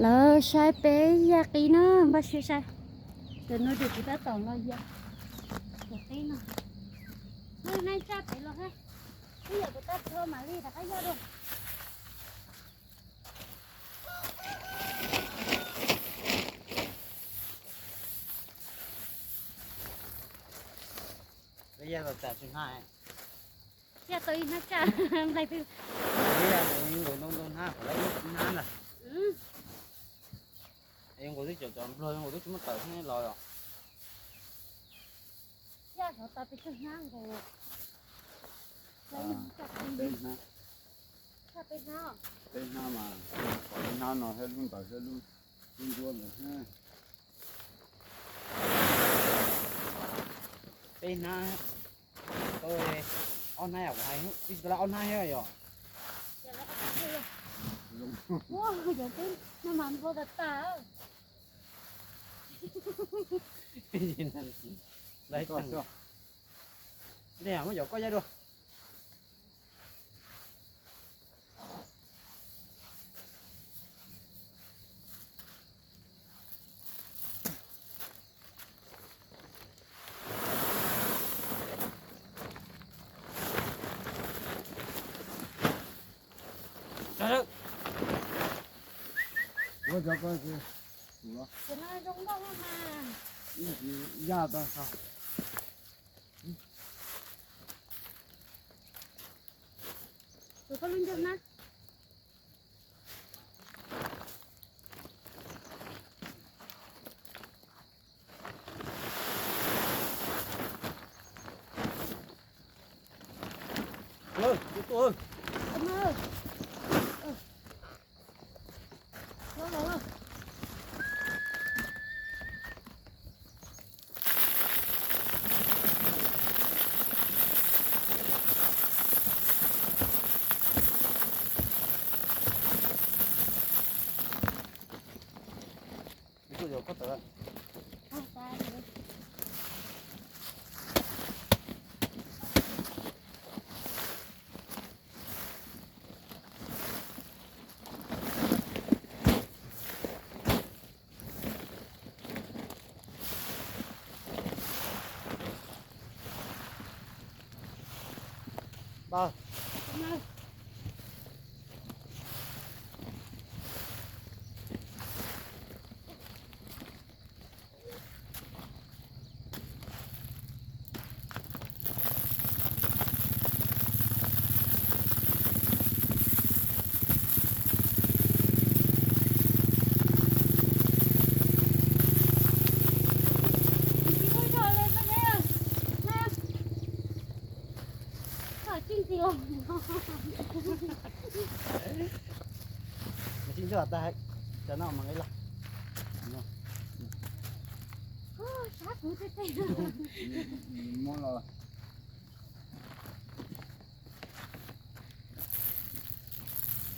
Lawv saib peb yaj qib na, npaj siab saib. Tam no ces kuv tab tom los yog cov qib no. Naj tsaj pem los, ib yam kuv tab txhob mam li rov qab yog dua. Yaj tau ib hnab tsaj nplaig twg? Ntau ntau hnab, ib hnab ntag. Yuav nkaus twb cov cov nplog yuav nkaus twb tsis muaj tawm thiab los os. Yaj xyov tau pes tsawg hnab nkaus. Peb hnab. Peb hnab mas, peb hnab no thiab lub ntawd thiab lub, lub nruab ntawd thiab. Peb hnab, ob hnab yom, kuv hais twb tsis tau ob hnab thiab yom. Muaj cov koj yaj dua. Ua cov ko, ib yaj tau. Tus koj lub ncauj na.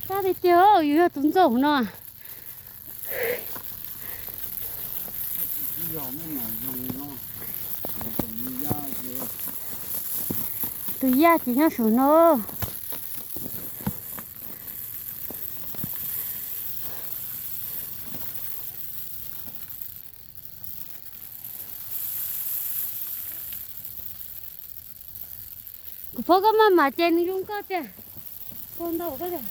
Sab tiag tiag, yus yog tus ntxooj no. Tus yaj ces nyob saum no. Kuv phob koj maj mam ces nws zoo koj tiag. Koj ntau koj tiag.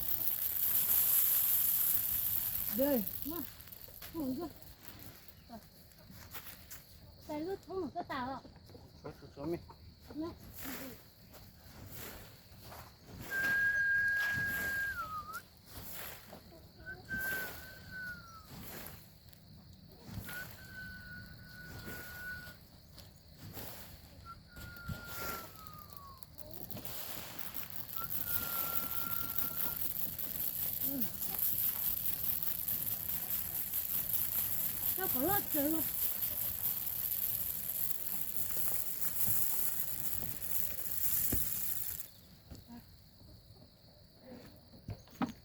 Lub thoob koj tas os. Coj kom loj tsawv los.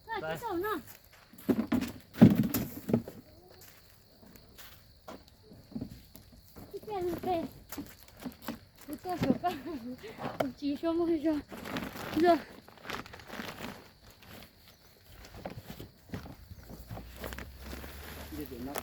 Koj tsis tau no. Ib pliag lug pem, kuv tuaj saum koj, kuv tsis suab muaj zog. Zog. Nws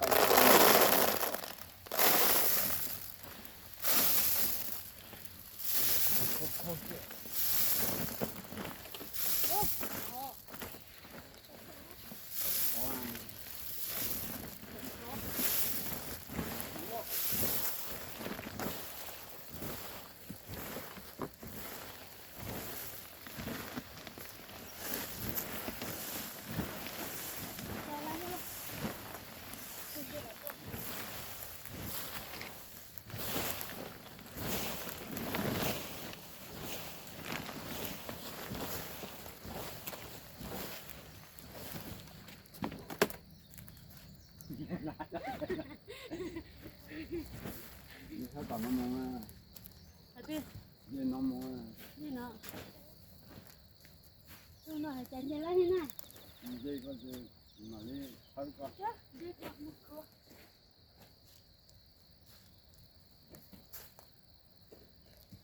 txhob kom no mus. Hais tias, no mus. Li no. Tus no hais tias nce lawm li na. Nce koj ces mam li thawb koj.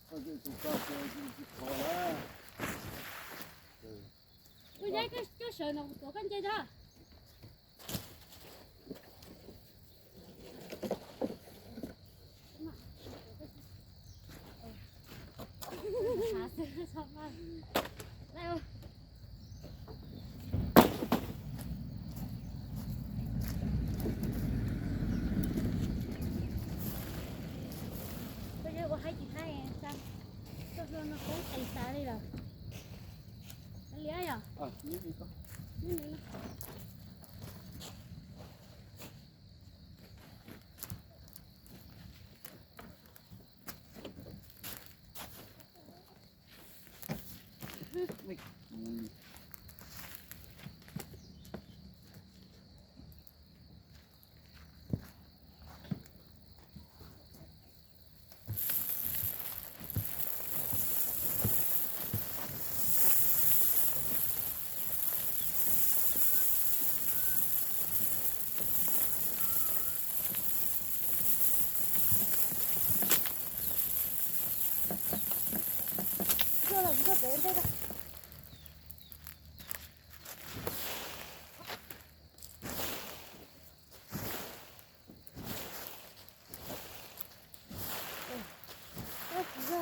Koj ces tus koj ces tsis kho lawm. Kuv nce koj sawv no kuv tuav koj nce tso. Koj yog ua haib tsis haib, koj hlua no koj teev tas li lawm. Liab yom? Koj tsis yog,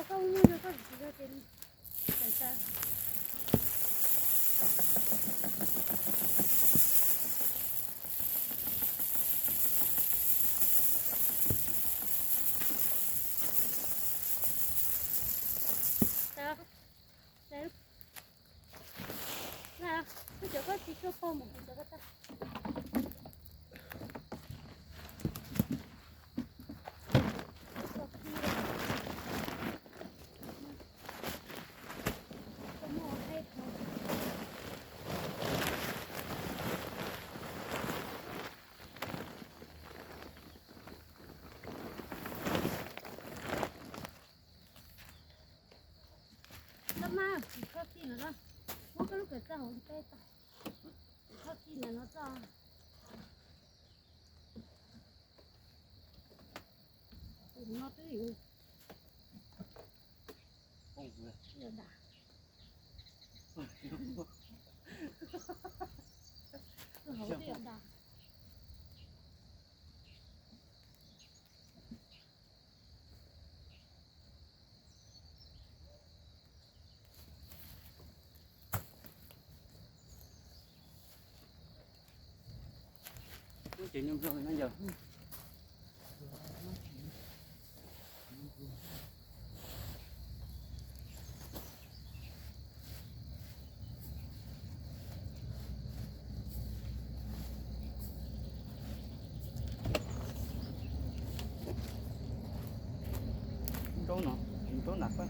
koj ua nyuj rau koj tsis yog ces tawm tas. Tau. Tau. Kuv cov koj tsis tshua paug mus kuv cov koj tau. Koj mas, kuv kho tij no, muab koj lub kawm txaj hauv npe tau. Kuv kho tij ntawm no txoj. Tus no twb yuav, twb yuav dam. Tus hauv twb yuav dam. Ces nyuj nplog no yog. Nraub no, nraub nram qab.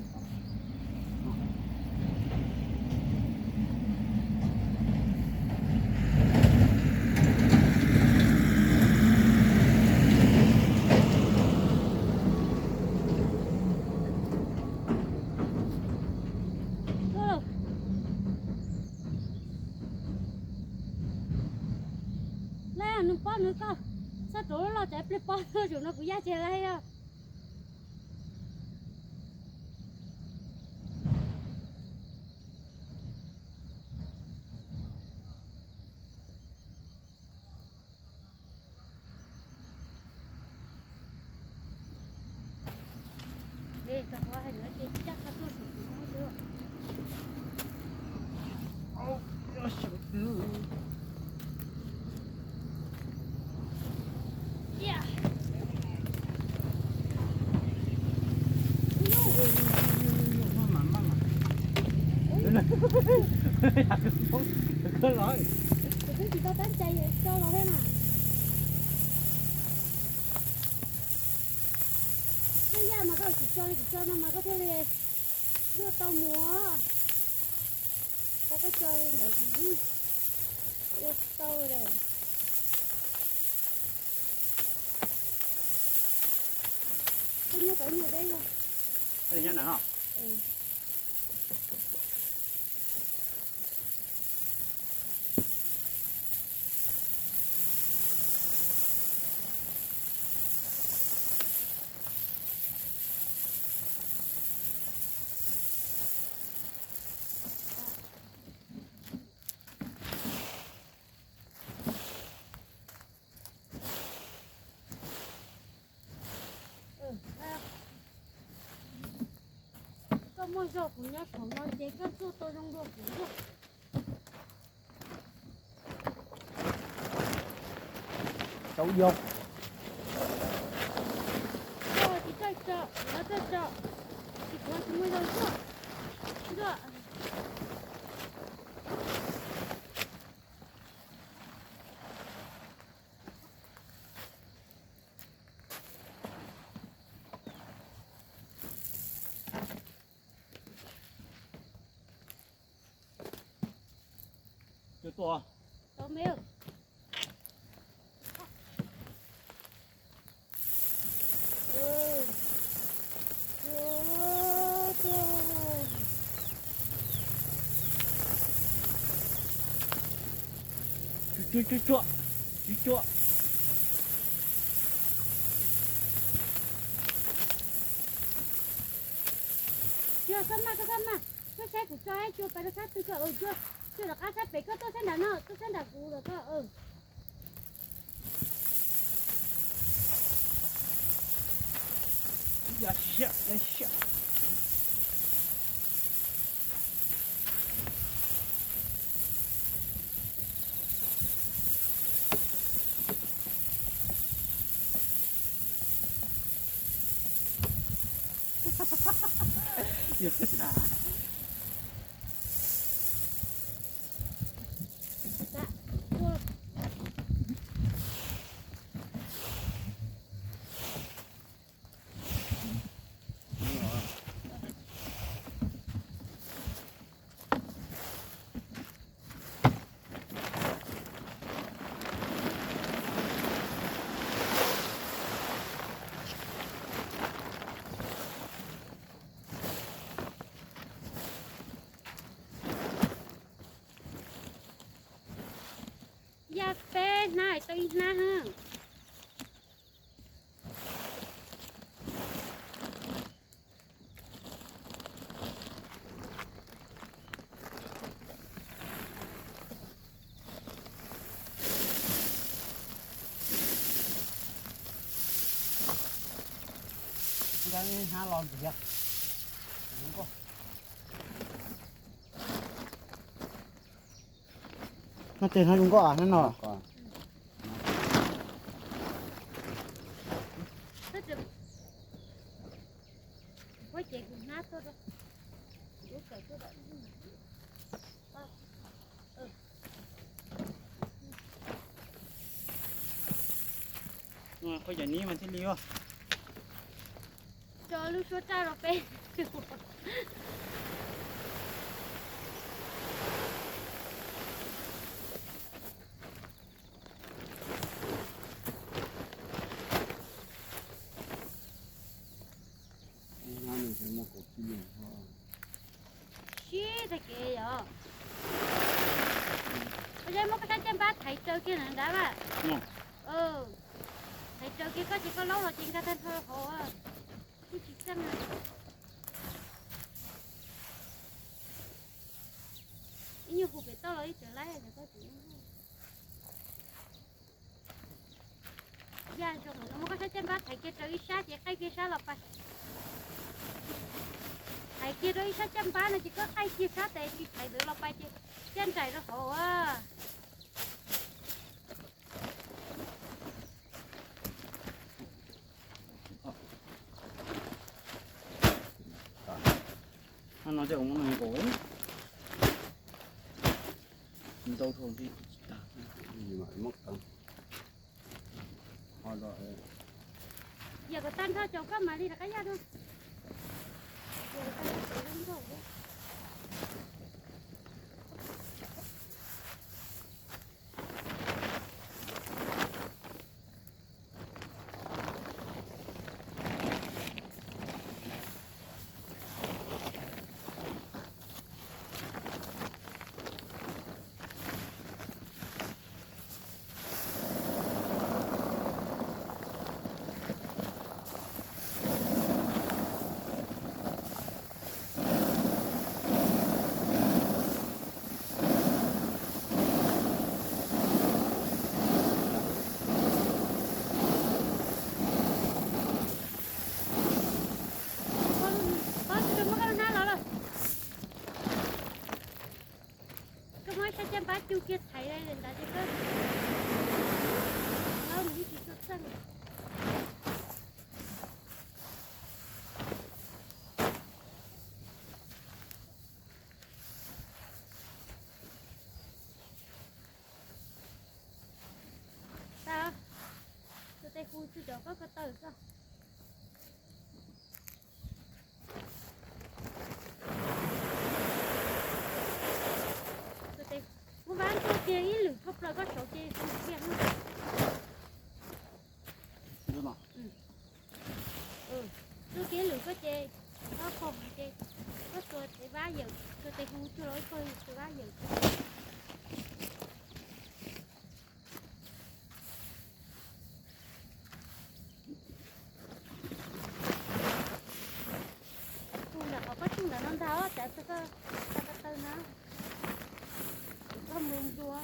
Laj nws pob nws koj, txhob rau loj loj tsam pliag pob tuaj zaum no kuv yaj tseg laj yog. Koj los. Kuv twb tsis tau tab cai yuav tso los thiab na. Tej yaj mas koj tsis tso li, tsis tso no mas koj thiaj li luaj tau mus. Koj tau tso li ntawd kuv ua tau lawm. Koj nyob cov nyuag deb. Nyob na. Koj muaj zog kuv nyob saum no ces koj tuaj tau zoo dua kuv nyob. Tau yog. Koj tsis txawj tso, koj txawj tso, tsis khuav tsis muaj zog tuaj. Tuaj. Cua tuaj. Tau me. Cua, cua, cua, cua. Cua, cua, cua, cua. Cua, koj maj, koj maj. Koj saib kuv tso ib cua pais rau sab twg koj, cua, cua rov qab sab pem koj tuaj sab nram no, tuaj sab nram kuv los koj. Yaj peb hnab tau ib hnab. Hnab los ntxiv. No ces hnab zoo nkauj ah, hnab no. Qhov yam ni mas thiaj li. Tso lub suab raj rau peb. Sib tag kev yom. Koj muab koj sab caj npab thaiv raws kiag ntawd nrad mas. Thaiv raws kiag koj ces koj laub los ces nkag tag nrho hauv. Twb tsis txeej. Ib nyuag hu pem toj los ib txwm laib. Yaj zoo no muab koj sab caj npab thaiv kiag rau ib sab ces qaij kiag sab los pais. Thaiv kiag rau ib sab caj npab no ces koj qaij kiag sab tes tsis thaiv ntawd los pais ces caj nraim rau hauv a. No ces ua muab no nkaus. Yog kom tag nrho cov koj mam li rov qab yaj no. Koj muab ib sab caj npab cug kiag thaiv ntawd ces koj mus ib tsis txog txeej. Tau, tus tes hu tsis rov koj ko taw txog. Muab vab ntxuaj kiag ib lwm thauj plaws koj saud ces hu kiag no. Ntxuaj kiag ib lwm koj ces, koj pom ces, koj txua ces vab yawm, txua tes hu tsuag los ib pawg txua vab yawm. Tus nram qhov pob tsuas ntawd no ntag, cav txog koj, koj taw na, koj mus ncua.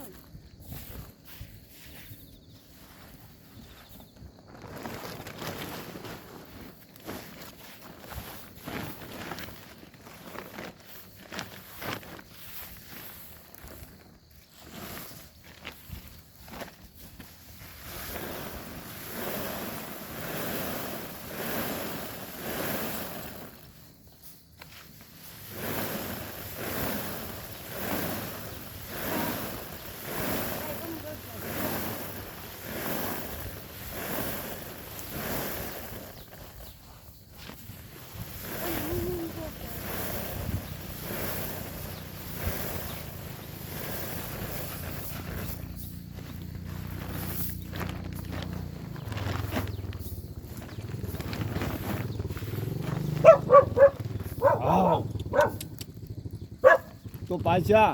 Tus pais tsis,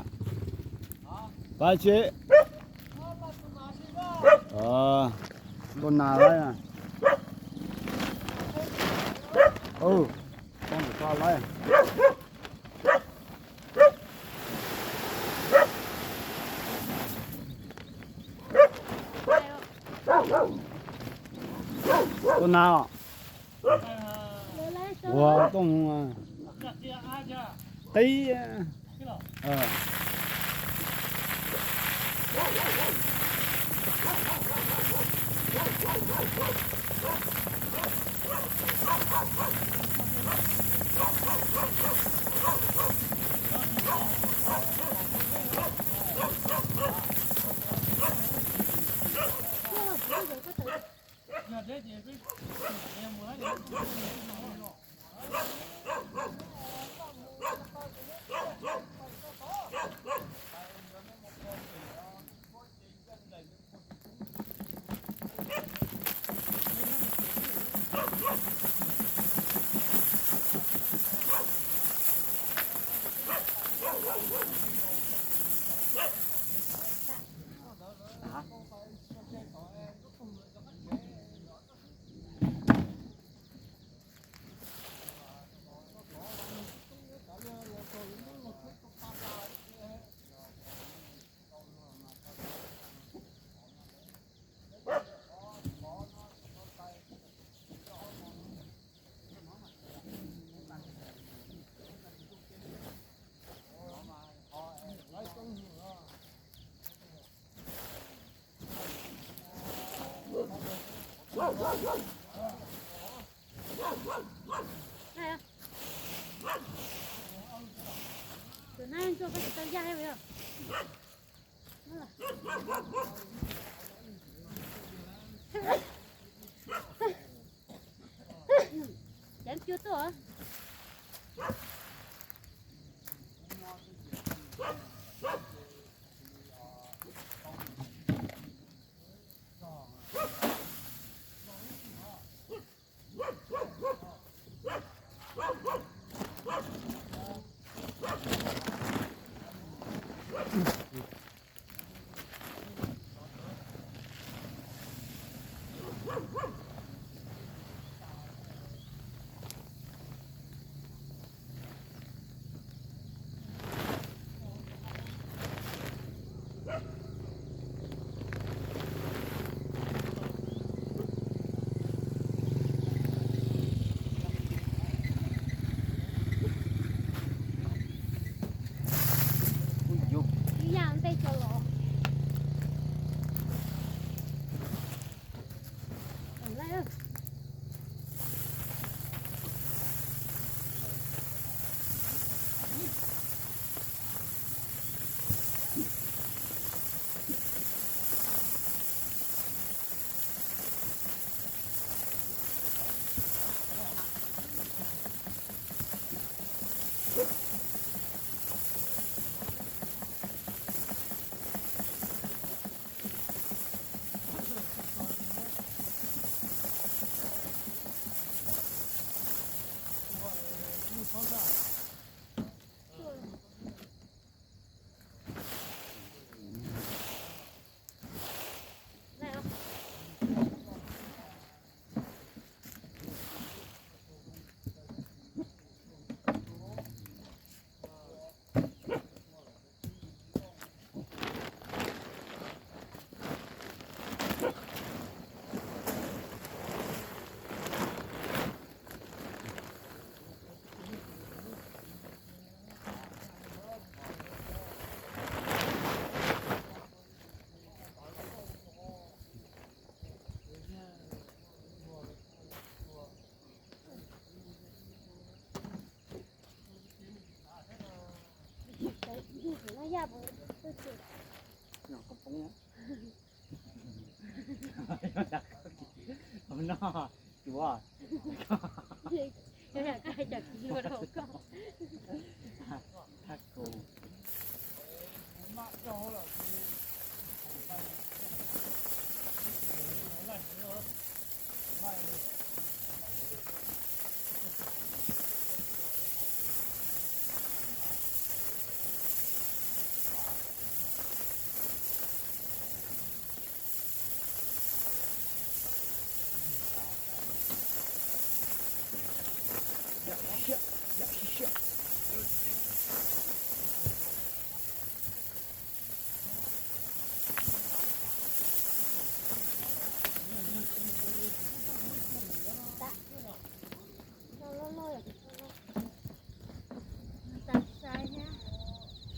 pais tsis. Tus nas lawm. Tus nas lawm. Tus nas os. Ua tooj qib. Tus no ntsuag koj tsis tau yaj thiab os. Cov cua tuaj. Ib yam ntej cov los. No, cuav.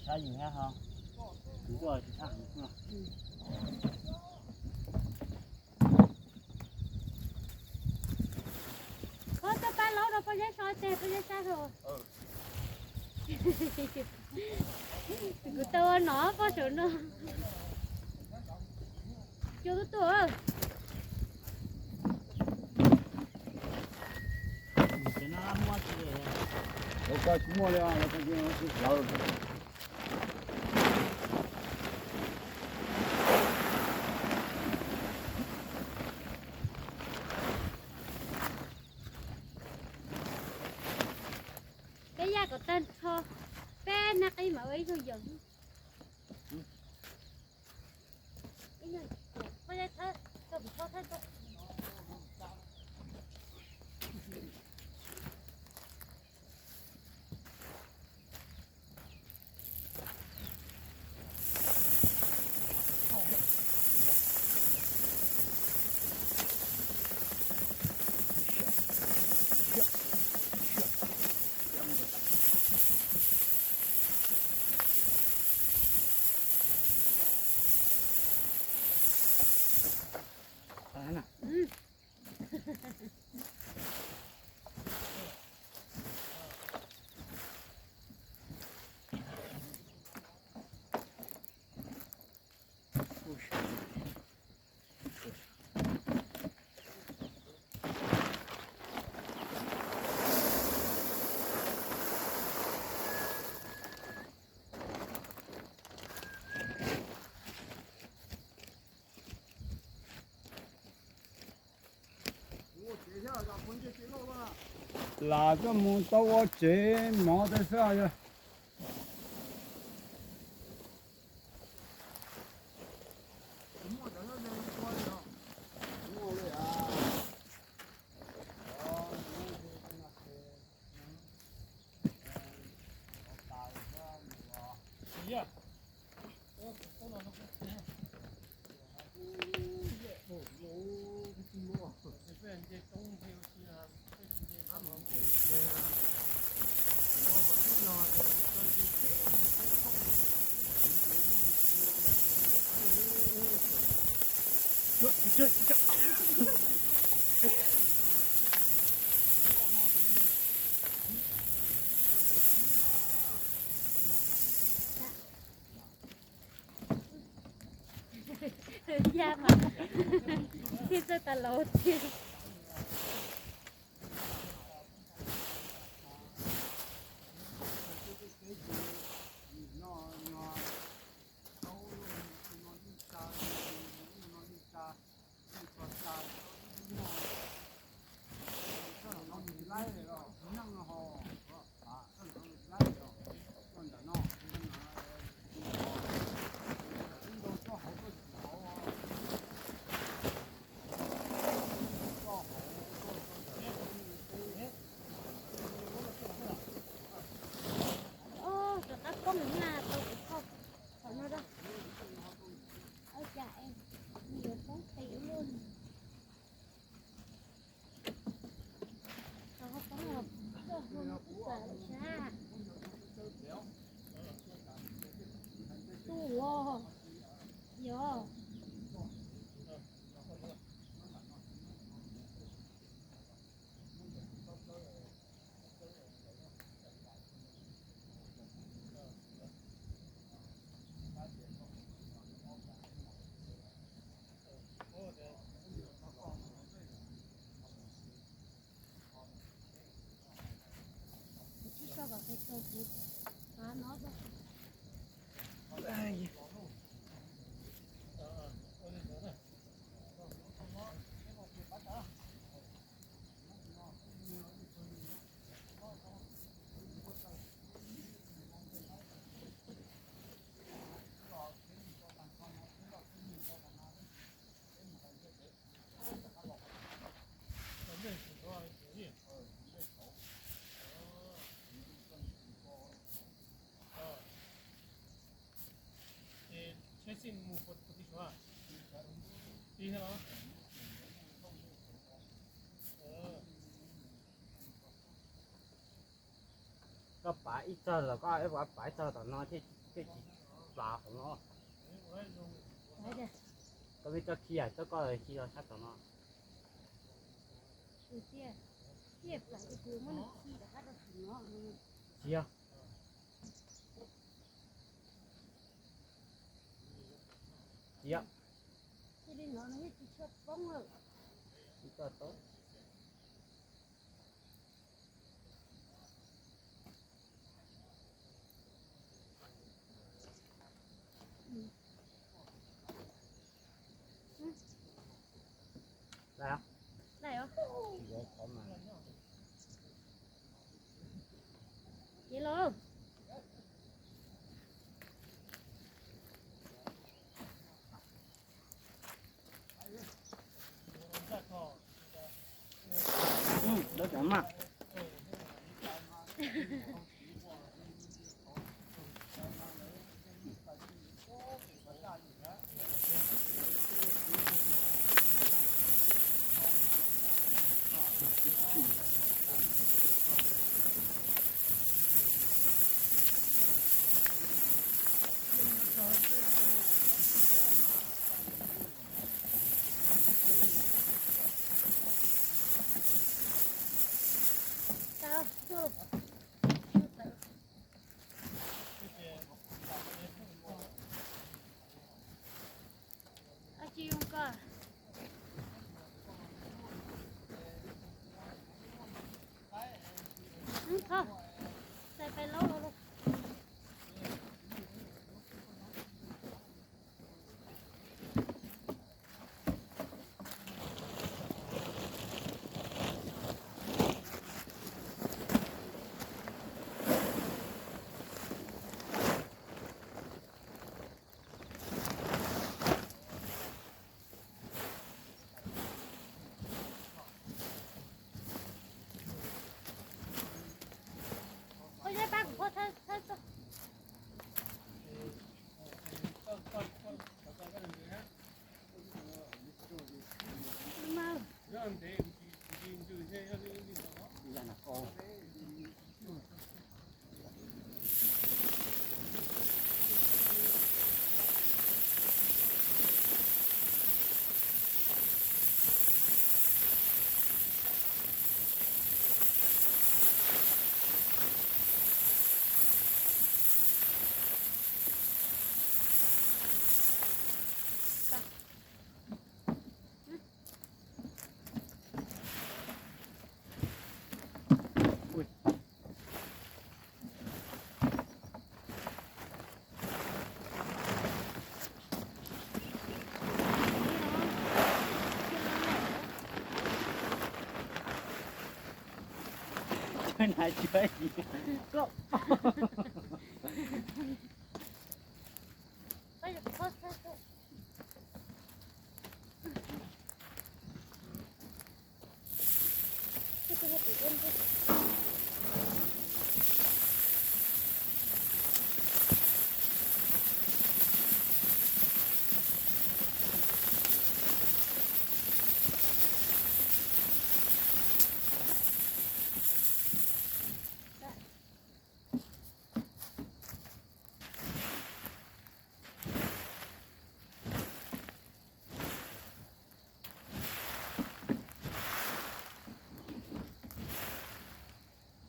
Saib yus thiab ho, kuv tuaj tsis tshaj heev no. Koj coj pab laub rau Paj Zeb so tes, Paj Zeb saib rau. Kuv tau ua nom poj saum no. Cua tuaj tuaj. Lawv koj tsis muaj li, lawv koj tsis muaj. Peb yaj kom tag nrho, peb nab qib mam ua ib zaug yawm. Lam koj mus tau ua tsev mov tau xwb yog. Yaj mas thiaj txawj tas laus thiab. Rov qab koob na, tau kuv kho qhov no rau. Ua cas es nws yuav poob qis ua luaj li? Rau qhov poob los koj hu no kuv pam lawm sab. Tu os, yog. Koj pav ib txog los koj pav ib txog tom no thiaj tsis plav hauv no. Koj pheej txhob khi, txhob koj khi los sab tom no. Tsis yog. Tsis yog. Ces los.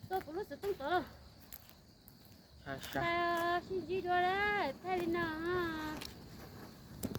Tuaj kuv lub xov tooj tod. Thaij sib ntsib dua, thaij li no ha.